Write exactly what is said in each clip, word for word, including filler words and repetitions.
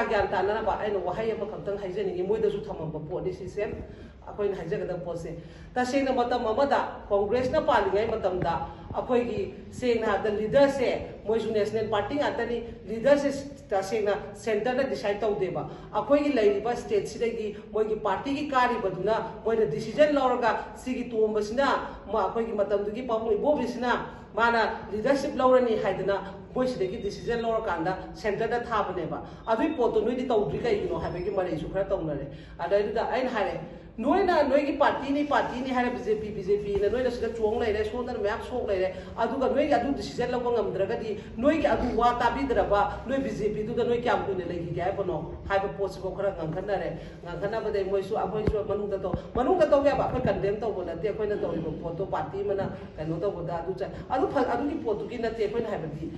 ꯒ꯭ꯌꯥꯟ ꯇꯥꯅꯅꯕ ꯑꯩꯅ ꯋꯥꯍꯩ ꯑꯃꯈꯛꯇꯪ ꯍꯥꯏꯖꯅꯤꯡꯉꯤ, ꯃꯣꯏꯗꯁꯨ ꯊꯝꯃꯝꯕ ꯄꯣꯠꯅꯤ ꯁꯤꯁꯦ꯫ ꯑꯩꯈꯣꯏꯅ ꯍꯥꯏꯖꯒꯗꯕ ꯄꯣꯠꯁꯦ, ꯇꯁꯦꯡꯅ ꯃꯇꯝ ꯑꯃꯗ ꯀꯣꯡꯒ꯭ꯔꯦꯁꯅ ꯄꯥꯜꯂꯤꯉꯩ ꯃꯇꯝꯗ ꯑꯩꯈꯣꯏꯒꯤ, ꯁꯦꯡꯅ ꯍꯥꯏꯔꯕꯗ, ꯂꯤꯗꯔꯁꯦ ꯃꯣꯏꯁꯨ ꯅꯦꯁꯅꯦꯜ ꯄꯥꯔꯇꯤ ꯉꯥꯛꯇꯅꯤ꯫ ꯂꯤꯗꯔꯁꯦ ꯇꯁꯦꯡꯅ ꯁꯦꯟꯇꯔꯗ ꯗꯤꯁꯥꯏꯠ ꯇꯧꯗꯦꯕ꯫ ꯑꯩꯈꯣꯏꯒꯤ ꯂꯩꯔꯤꯕ ꯁ꯭ꯇꯦꯠꯁꯤꯗꯒꯤ ꯃꯣꯏꯒꯤ ꯄꯥꯔꯇꯤꯒꯤ ꯀꯥꯔꯤꯕꯗꯨꯅ ꯃꯣꯏꯅ ꯗꯤꯁꯤꯖꯟ ꯂꯧꯔꯒ, ꯁꯤꯒꯤ ꯇꯣꯝꯕꯁꯤꯅ, ꯃ-, ꯑꯩꯈꯣꯏꯒꯤ ꯃꯇꯝꯗꯨꯒꯤ ꯄꯥꯕꯨꯡ ꯏꯕꯣꯕꯤꯁꯤꯅ ꯃꯥꯅ ꯂꯤꯗꯔꯁꯤꯞ ꯂꯧꯔꯅꯤ ꯍꯥꯏꯗꯅ ꯃꯣꯏ ꯁꯤꯗꯒꯤ ꯗꯤꯁꯤꯖꯟ ꯂꯧꯔꯀꯥꯟꯗ ꯁꯦꯟꯇꯔꯗ ꯊꯥꯕꯅꯦꯕ꯫ ꯑꯗꯨꯒꯤ ꯄꯣꯠꯇꯣ ꯅꯣꯏꯗꯤ ꯇꯧꯗ꯭ꯔꯤ ꯀꯩꯒꯤꯅꯣ ꯍꯥꯏꯕꯒꯤ ꯃꯔꯩꯁꯨ ꯈꯔ ꯇꯧꯅꯔꯦ꯫ ꯑꯗꯩꯗꯨꯗ ꯑꯩꯅ ꯍꯥꯏꯔꯦ, ꯅꯣꯏꯅ ꯅꯣꯏꯒꯤ ꯄꯥꯔꯇꯤꯅꯤ, ꯄꯥꯔꯇꯤꯅꯤ ꯍꯥꯏꯔ ꯕꯤ ꯖꯦ ꯄꯤ, ꯕꯤ ꯖꯦ ꯄꯤꯅ ꯅꯣꯏꯅ ꯁꯤꯗ ꯆꯣꯡ ꯂꯩꯔꯦ, ꯁꯣꯝꯗꯅ ꯃꯌꯥꯝ ꯁꯣꯛ ꯂꯩꯔꯦ, ꯑꯗꯨꯒ ꯅꯣꯏꯒꯤ ꯑꯗꯨ ꯗꯤꯁꯤꯖꯟ ꯂꯧꯕ ꯉꯝꯗ꯭ꯔꯒꯗꯤ ꯅꯣꯏꯒꯤ ꯑꯗꯨ ꯋꯥ ꯇꯥꯕꯤꯗ꯭ꯔꯕ ꯅꯣꯏ ꯕꯤ ꯖꯦ ꯄꯤꯗꯨꯗ ꯅꯣꯏ ꯀꯌꯥꯝ ꯀꯨꯏꯅ ꯂꯩꯈꯤꯒꯦ ꯍꯥꯏꯕꯅꯣ ꯍꯥꯏꯕ ꯄꯣꯠꯁꯤꯐꯥꯎ ꯈꯔ ꯉꯥꯡꯈꯠꯅꯔꯦ꯫ ꯉꯥꯡꯈꯠꯅꯕꯗꯩ ꯃꯣꯏꯁꯨ, ꯑꯩꯈꯣꯏꯁꯨ ꯃꯅꯨꯡꯗ ꯇꯧ, ꯃꯅꯨꯡꯗ ꯇꯧ ꯌꯥꯕ, ꯑꯩꯈꯣꯏ ꯀꯟꯗꯦꯝ ꯇꯧꯕ ꯅꯠꯇꯦ꯫ ꯑꯩꯈꯣꯏꯅ ꯇꯧꯔꯤꯕ ꯄꯣꯠꯇꯣ ꯄꯥꯔꯇꯤ ꯑꯃꯅ ꯀꯩꯅꯣ ꯇꯧꯕꯗ ꯑꯗꯨ ꯆꯠ-, ꯑꯗꯨ ꯐ-, ꯑꯗꯨꯒꯤ ꯄꯣꯠꯇꯨꯒꯤ ꯅꯠꯇꯦ ꯑꯩꯈꯣꯏꯅ ꯍꯥꯏꯕꯗꯤ꯫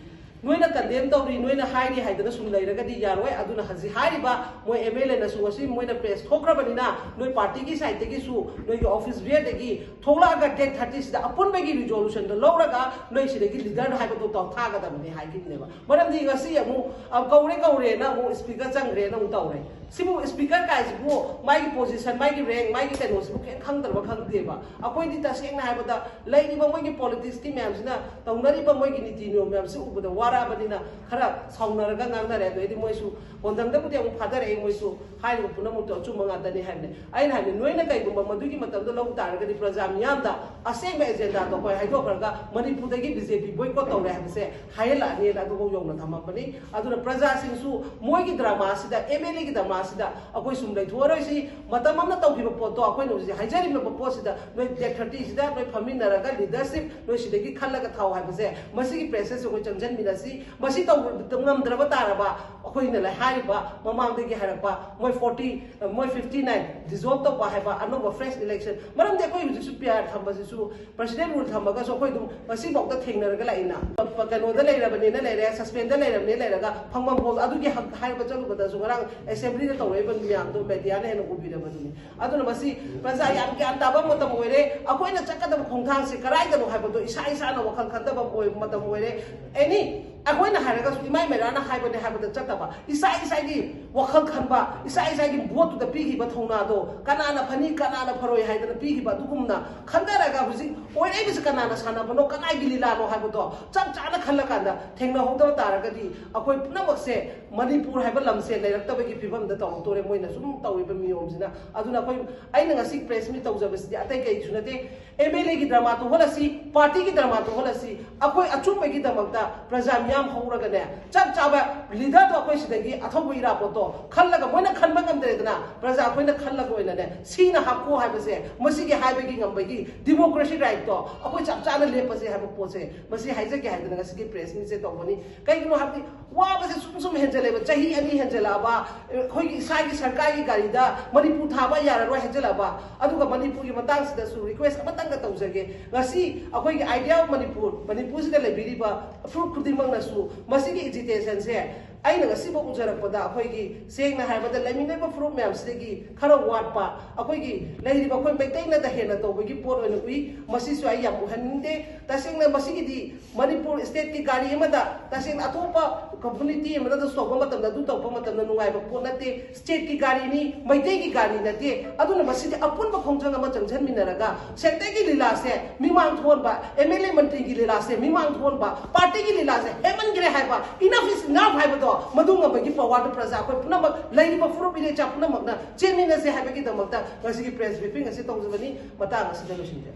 ꯅꯣꯏꯅ ꯀꯟꯗꯦꯝ ꯇꯧꯔꯤ, ꯅꯣꯏꯅ ꯍꯥꯏꯔꯤ ꯍꯥꯏꯗꯅ ꯁꯨꯝ ꯂꯩꯔꯒꯗꯤ ꯌꯥꯔꯣꯏ꯫ ꯑꯗꯨꯅ ꯍꯧꯖꯤꯛ ꯍꯥꯏꯔꯤꯕ ꯃꯣꯏ ꯑꯦꯝ ꯑꯦꯜ ꯑꯦꯅꯁꯨ ꯉꯁꯤ ꯃꯣꯏꯅ ꯄ꯭ꯔꯦꯁ ꯊꯣꯛꯈ꯭ꯔꯕꯅꯤꯅ, ꯅꯣꯏ ꯄꯥꯔꯇꯤꯒꯤ ꯁꯥꯏꯠꯇꯒꯤꯁꯨ, ꯅꯣꯏꯒꯤ ꯑꯣꯐꯤꯁ ꯕꯤꯌꯔꯗꯒꯤ ꯊꯣꯛꯂꯛꯑꯒ ꯗꯦꯠ ꯊꯥꯔꯇꯤꯁꯤꯗ ꯑꯄꯨꯟꯕꯒꯤ ꯔꯤꯖꯣꯂꯨꯁꯟꯗꯣ ꯂꯧꯔꯒ ꯅꯣꯏ ꯁꯤꯗꯒꯤ ꯂꯤꯗꯔ ꯍꯥꯏꯕꯗꯣ ꯇꯧ-, ꯊꯥꯒꯗꯕꯅꯤ ꯍꯥꯏꯈꯤꯕꯅꯦꯕ꯫ ꯃꯔꯝꯗꯤ ꯉꯁꯤ ꯑꯃꯨꯛ, ꯑ, ꯀꯧꯔꯦ ꯀꯧꯔꯦꯅ ꯑꯃꯨꯛ ꯁ꯭ꯄꯤꯀꯔ ꯆꯪꯈ꯭ꯔꯦꯅ ꯑꯃꯨꯛ ꯇꯧꯔꯦ꯫ ꯁꯤꯕꯨ ꯁ꯭ꯄꯤꯀꯔ ꯀꯥꯏꯁꯤꯕꯨ ꯃꯥꯒꯤ ꯄꯣꯖꯤꯁꯟ, ꯃꯥꯒꯤ ꯔꯦꯡ, ꯃꯥꯒꯤ ꯀꯩꯅꯣꯁꯤꯕꯨ ꯀꯩꯝ ꯈꯪꯗ꯭ꯔꯕ ꯈꯪꯗꯦꯕ꯫ ꯑꯩꯈꯣꯏꯗꯤ ꯇꯁꯦꯡꯅ ꯍꯥꯏꯕꯗ ꯂꯩꯔꯤꯕ ꯃꯣꯏꯒꯤ ꯄꯣꯂꯤꯇꯤꯛꯁꯀꯤ ꯃꯌꯥꯝꯁꯤꯅ, ꯇꯧꯅꯔꯤꯕ ꯃꯣꯏꯒꯤ ꯅꯤꯇꯤ ꯅꯤꯌꯣꯝ ꯃꯌꯥꯝꯁꯤ ꯎꯕꯗ ꯋꯥꯔꯛꯑꯕꯅꯤꯅ ꯈꯔ ꯁꯥꯎꯅꯔꯒ ꯉꯥꯡꯅꯔꯦ꯫ ꯑꯗꯨꯗꯩꯗꯤ ꯃꯣꯏꯁꯨ ꯍꯣꯟꯗꯪꯗꯕꯨꯗꯤ ꯑꯃꯨꯛ ꯐꯥꯗꯔꯛꯑꯦ, ꯃꯣꯏꯁꯨ ꯍꯥꯏꯔꯤꯕ ꯄꯨꯝꯅꯃꯛꯇꯣ ꯑꯆꯨꯝꯕ ꯉꯥꯛꯇꯅꯤ ꯍꯥꯏꯕꯅꯤ꯫ ꯑꯩꯅ ꯍꯥꯏꯕꯗꯤ ꯅꯣꯏꯅ ꯀꯩꯒꯨꯝꯕ ꯃꯗꯨꯒꯤ ꯃꯇꯝꯗ ꯂꯧ ꯇꯥꯔꯒꯗꯤ ꯄ꯭ꯔꯖꯥ ꯃꯤꯌꯥꯝꯗ ꯑꯁꯦꯡꯕ ꯑꯦꯖꯦꯟꯗꯥꯗꯣ ꯑꯩꯈꯣꯏ ꯍꯥꯏꯗꯣꯛꯈ꯭ꯔꯒ ꯃꯅꯤꯄꯨꯔꯗꯒꯤ ꯕꯤ ꯖꯦ ꯄꯤ ꯕꯣꯏꯀꯣꯠ ꯇꯧꯔꯦ ꯍꯥꯏꯕꯁꯦ ꯍꯥꯏꯍꯜꯂꯛꯑꯅꯤꯅ ꯑꯗꯨꯐꯥꯎ ꯌꯧꯅ ꯊꯝꯃꯝꯕꯅꯤ꯫ ꯑꯗꯨꯅ ꯄ꯭ꯔꯖꯥꯁꯤꯡꯁꯨ ꯃꯣꯏꯒꯤ ꯗ꯭ꯔꯃꯥꯁꯤꯗ, ꯑꯦꯝ ꯑꯦꯜ ꯑꯦꯒꯤ ꯗ꯭ꯔꯃꯥꯁꯤꯗ ꯑꯩꯈꯣꯏ ꯁꯨꯝ ꯂꯩꯊꯣꯛꯑꯔꯣꯏꯁꯤ꯫ ꯃꯇꯝ ꯑꯃꯅ ꯇꯧꯈꯤꯕ ꯄꯣꯠꯇꯣ ꯑꯩꯈꯣꯏꯅ ꯍꯧꯖꯤꯛ ꯍꯥꯏꯖꯔꯤꯕ ꯄꯣꯠꯁꯤꯗ ꯅꯣꯏ ꯗꯦꯠ ꯊꯥꯔꯇꯤꯁꯤꯗ ꯅꯣꯏ ꯐꯝꯃꯤꯟꯅꯔꯒ ꯂꯤꯗꯔꯁꯤꯞ ꯅꯣꯏ ꯁꯤꯗꯒꯤ ꯈꯜꯂꯒ ꯊꯥꯎ ꯍꯥꯏꯕꯁꯦ, ꯃꯁꯤꯒꯤ ꯄ꯭ꯔꯦꯁꯦꯁꯁꯦ ꯑꯩꯈꯣꯏ ꯆꯪꯁꯤꯟꯃꯤꯟꯅꯁꯤ꯫ ꯃꯁꯤ ꯇꯧꯕ ꯉꯝꯗ꯭ꯔꯕ ꯇꯥꯔꯕ ꯑꯩꯈꯣꯏꯅ ꯂꯩ ꯍꯥꯏꯔꯤꯕ ꯃꯃꯥꯡꯗꯒꯤ ꯍꯥꯏꯔꯛꯄ ꯃꯣꯏ ꯐꯣꯔꯇꯤ, ꯃꯣꯏ ꯐꯤꯐꯇꯤ ꯅꯥꯏꯟ ꯗꯤꯖꯣꯜꯕ ꯇꯧꯕ ꯍꯥꯏꯕ ꯑꯅꯧꯕ ꯐ꯭ꯔꯦꯁ ꯏꯂꯦꯛꯁꯟ꯫ ꯃꯔꯝꯗꯤ ꯑꯩꯈꯣꯏ ꯍꯧꯖꯤꯛꯁꯨ ꯄꯤ ꯑꯥꯔ ꯊꯝꯕꯁꯤꯁꯨ, ꯄ꯭ꯔꯁꯤꯗꯦꯟ ꯔꯨꯜ ꯊꯝꯃꯒꯁꯨ ꯑꯩꯈꯣꯏ ꯑꯗꯨꯝ ꯉꯁꯤꯐꯥꯎꯗ ꯊꯦꯡꯅꯔꯒ ꯂꯥꯛꯏꯅ꯫ ꯄ-, ꯀꯩꯅꯣꯗ ꯂꯩꯔꯕꯅꯤꯅ ꯂꯩꯔꯦ, ꯁꯁꯄꯦꯟꯗ ꯂꯩꯔꯕꯅꯤꯅ ꯂꯩꯔꯒ ꯐꯪꯐꯝ ꯐꯣꯜ ꯑꯗꯨꯒꯤ ꯍꯛ ꯍꯥꯏꯕ ꯆꯠꯂꯨꯕꯗꯁꯨ ꯉꯔꯥꯡ ꯑꯦꯁꯦꯝꯕ꯭ꯂꯤꯗ ꯇꯧꯔꯛꯏꯕ ꯃꯌꯥꯝꯗꯣ ꯃꯦꯗꯤꯌꯥꯅ ꯍꯦꯟꯅ ꯎꯕꯤꯔꯕꯗꯨꯅꯤ꯫ ꯑꯗꯨꯅ ꯃꯁꯤ ꯄ꯭ꯔꯖꯥ ꯌꯥꯝ ꯒ꯭ꯌꯥꯟ ꯇꯥꯕ ꯃꯇꯝ ꯑꯣꯏꯔꯦ꯫ ꯑꯩꯈꯣꯏꯅ ꯆꯠꯀꯗꯕ ꯈꯣꯡꯊꯥꯡꯁꯦ ꯀꯗꯥꯏꯗꯅꯣ ꯍꯥꯏꯕꯗꯣ ꯏꯁꯥ ꯏꯁꯥꯅ ꯋꯥꯈꯜ ꯈꯟꯊꯕ ꯑꯣꯏ-, ꯃꯇꯝ ꯑꯣꯏꯔꯦ꯫ ꯑꯦꯅꯤ ꯑꯩꯈꯣꯏꯅ ꯍꯥꯏꯔꯒꯁꯨ ꯏꯃꯥꯏ ꯃꯩꯔꯥꯅ ꯍꯥꯏꯕꯅꯦ ꯍꯥꯏꯕꯗ ꯆꯠꯇꯕ, ꯏꯁꯥ ꯏꯁꯥꯒꯤ ꯋꯥꯈꯜ ꯈꯟꯕ, ꯏꯁꯥ ꯏꯁꯥꯒꯤ ꯚꯣꯠꯇꯨꯗ ꯄꯤꯈꯤꯕ ꯊꯧꯅꯥꯗꯣ ꯀꯅꯥꯅ ꯐꯅꯤ ꯀꯅꯥꯅ ꯐꯔꯣꯏ ꯍꯥꯏꯗꯅ ꯄꯤꯈꯤꯕ ꯑꯗꯨꯒꯨꯝꯅ ꯈꯟꯊꯔꯒ ꯍꯧꯖꯤꯛ ꯑꯣꯏꯔꯛꯏꯕꯁꯤ ꯀꯅꯥꯅ ꯁꯥꯟꯅꯕꯅꯣ, ꯀꯅꯥꯒꯤ ꯂꯤꯂꯥꯅꯣ ꯍꯥꯏꯕꯗꯣ ꯆꯞ ꯆꯥꯅ ꯈꯜꯂꯀꯥꯟꯗ ꯊꯦꯡꯅꯍꯧꯗꯕ ꯇꯥꯔꯒꯗꯤ ꯑꯩꯈꯣꯏ ꯄꯨꯝꯅꯃꯛꯁꯦ ꯃꯅꯤꯄꯨꯔ ꯍꯥꯏꯕ ꯂꯝꯁꯦ ꯂꯩꯔꯛꯇꯕꯒꯤ ꯐꯤꯕꯝꯗ ꯇꯧꯔꯛꯇꯣꯔꯦ, ꯃꯣꯏꯅ ꯁꯨꯝ ꯇꯧꯔꯤꯕ ꯃꯤꯌꯣꯝꯁꯤꯅ꯫ ꯑꯗꯨꯅ ꯑꯩꯈꯣꯏ, ꯑꯩꯅ ꯉꯁꯤ ꯄ꯭ꯔꯦꯁ ꯃꯤꯠ ꯇꯧꯖꯕꯁꯤꯗꯤ ꯑꯇꯩ ꯀꯩꯁꯨ ꯅꯠꯇꯦ, ꯑꯦꯝ ꯑꯦꯜ ꯑꯦꯒꯤ ꯗ꯭ꯔꯃꯥ ꯇꯣꯛꯍꯜꯂꯁꯤ, ꯄꯥꯔꯇꯤꯒꯤ ꯗ꯭ꯔꯃꯥ ꯇꯣꯛꯍꯜꯂꯁꯤ, ꯑꯩꯈꯣꯏ ꯑꯆꯨꯝꯕꯒꯤꯗꯃꯛꯇ ꯄ꯭ꯔꯖꯥ ꯃꯤꯌꯥꯝ ꯍꯧꯔꯒꯅꯦ, ꯆꯞ ꯆꯥꯕ ꯂꯤꯗꯔꯗꯣ ꯑꯩꯈꯣꯏ ꯁꯤꯗꯒꯤ ꯑꯊꯧꯕ ꯏꯔꯥꯕꯣꯠꯇꯣ ꯈꯜꯂꯒ, ꯃꯣꯏꯅ ꯈꯟꯕ ꯉꯝꯗ꯭ꯔꯦꯗꯅ, ꯄ꯭ꯔꯖꯥ ꯑꯩꯈꯣꯏꯅ ꯈꯜꯂꯒ ꯑꯣꯏꯅꯅꯦ ꯁꯤꯅ ꯍꯥꯞꯀꯣ ꯍꯥꯏꯕꯁꯦ, ꯃꯁꯤꯒꯤ ꯍꯥꯏꯕꯒꯤ ꯉꯝꯕꯒꯤ ꯗꯤꯃꯣꯀ꯭ꯔꯦꯁꯤ ꯔꯥꯏꯠꯇꯣ ꯑꯩꯈꯣꯏ ꯆꯞ ꯆꯥꯅ ꯂꯦꯞꯄꯁꯦ ꯍꯥꯏꯕ ꯄꯣꯠꯁꯦ, ꯃꯁꯤ ꯍꯥꯏꯖꯒꯦ ꯍꯥꯏꯗꯅ ꯉꯁꯤꯒꯤ ꯄ꯭ꯔꯦꯁ ꯃꯤꯠꯁꯦ ꯇꯧꯕꯅꯤ꯫ ꯀꯩꯒꯤꯅꯣ ꯍꯥꯏꯕꯗꯤ ꯋꯥꯕꯁꯦ ꯁꯨꯝ ꯁꯨꯝ ꯍꯦꯟꯖꯜꯂꯦꯕ꯫ ꯆꯍꯤ ꯑꯅꯤ ꯍꯦꯟꯖꯜꯂꯛꯑꯕ, ꯑꯩꯈꯣꯏꯒꯤ ꯏꯁꯥꯒꯤ ꯁꯔꯀꯥꯔꯒꯤ ꯒꯥꯔꯤꯗ ꯃꯅꯤꯄꯨꯔ ꯊꯥꯕ ꯌꯥꯔꯔꯣꯏ ꯍꯥꯏꯖꯜꯂꯛꯑꯕ꯫ ꯑꯗꯨꯒ ꯃꯅꯤꯄꯨꯔꯒꯤ ꯃꯇꯥꯡꯁꯤꯗꯁꯨ ꯔꯤꯀ꯭ꯋꯦꯁ ꯑꯃꯇꯪꯒ ꯇꯧꯖꯒꯦ꯫ ꯉꯁꯤ ꯑꯩꯈꯣꯏꯒꯤ Idea of Manipur, ꯃꯅꯤꯄꯨꯔꯁꯤꯗ ꯂꯩꯕꯤꯔꯤꯕ ꯐꯨꯔꯨꯞ ꯈꯨꯗꯤꯡꯃꯛꯅꯁꯨ ꯃꯁꯤꯒꯤ ꯑꯦꯖꯤꯇꯦꯁꯟꯁꯦ ꯑꯩꯅ ꯉꯁꯤꯐꯥꯎ ꯎꯖꯔꯛꯄꯗ ꯑꯩꯈꯣꯏꯒꯤ, ꯁꯦꯡꯅ ꯍꯥꯏꯔꯕꯗ, ꯂꯩꯃꯤꯟꯅꯔꯤꯕ ꯐꯨꯔꯨꯞ ꯃꯌꯥꯝꯁꯤꯗꯒꯤ ꯈꯔ ꯋꯥꯠꯄ, ꯑꯩꯈꯣꯏꯒꯤ ꯂꯩꯔꯤꯕ ꯑꯩꯈꯣꯏ ꯃꯩꯇꯩꯅꯗ ꯍꯦꯟꯅ ꯇꯧꯕꯒꯤ ꯄꯣꯠ ꯑꯣꯏꯅ ꯎꯏ꯫ ꯃꯁꯤꯁꯨ ꯑꯩ ꯌꯥꯝ ꯎꯍꯟꯅꯤꯡꯗꯦ꯫ ꯇꯁꯦꯡꯅ ꯃꯁꯤꯒꯤꯗꯤ ꯃꯅꯤꯄꯨꯔ ꯁ꯭ꯇꯦꯠꯀꯤ ꯒꯥꯔꯤ ꯑꯃꯗ, ꯇꯁꯦꯡꯅ ꯑꯇꯣꯞꯄ ꯀꯝꯃꯨꯅꯤꯇꯤ ꯑꯃꯗ ꯇꯧꯕ ꯃꯇꯝꯗ, ꯑꯗꯨ ꯇꯧꯕ ꯃꯇꯝꯗ ꯅꯨꯡꯉꯥꯏꯕ ꯄꯣꯠ ꯅꯠꯇꯦ꯫ ꯁ꯭ꯇꯦꯠꯀꯤ ꯒꯥꯔꯤꯅꯤ, ꯃꯩꯇꯩꯒꯤ ꯒꯥꯔꯤ ꯅꯠꯇꯦ꯫ ꯑꯗꯨꯅ ꯃꯁꯤꯗꯤ ꯑꯄꯨꯟꯕ ꯈꯣꯡꯖꯪ ꯑꯃ ꯆꯪꯁꯤꯟꯃꯤꯟꯅꯔꯒ ꯁꯦꯟꯇꯔꯒꯤ ꯂꯤꯂꯥꯁꯦ ꯃꯤꯃꯥꯡ ꯊꯣꯟꯕ, ꯑꯦꯝ ꯑꯦꯜ ꯑꯦ ꯃꯟꯇ꯭ꯔꯤꯒꯤ ꯂꯤꯂꯥꯁꯦ ꯃꯤꯃꯥꯡ ꯊꯣꯟꯕ, ꯄꯥꯔꯇꯤꯒꯤ ꯂꯤꯂꯥꯁꯦ ꯍꯦꯟꯃꯟꯈ꯭ꯔꯦ ꯍꯥꯏꯕ, enough is enough ꯍꯥꯏꯕꯗꯣ, ꯃꯗꯨ ꯉꯝꯕꯒꯤ ꯄꯋꯥꯔꯗꯣ ꯄ꯭ꯔꯖꯥ ꯑꯩꯈꯣꯏ ꯄꯨꯝꯅꯃꯛ, ꯂꯩꯔꯤꯕ ꯐꯨꯔꯨꯞ ꯏꯔꯩꯆꯥ ꯄꯨꯝꯅꯃꯛꯅ ꯆꯦꯟꯃꯤꯟꯅꯁꯦ ꯍꯥꯏꯕꯒꯤꯗꯃꯛꯇ ꯉꯁꯤꯒꯤ ꯄ꯭ꯔꯦꯁ ꯕ꯭ꯔꯤꯐꯤꯡ ꯑꯁꯤ ꯇꯧꯖꯕꯅꯤ꯫ ꯃꯇꯥꯡ ꯑꯁꯤꯗ ꯂꯣꯏꯁꯤꯟꯖꯔꯦ꯫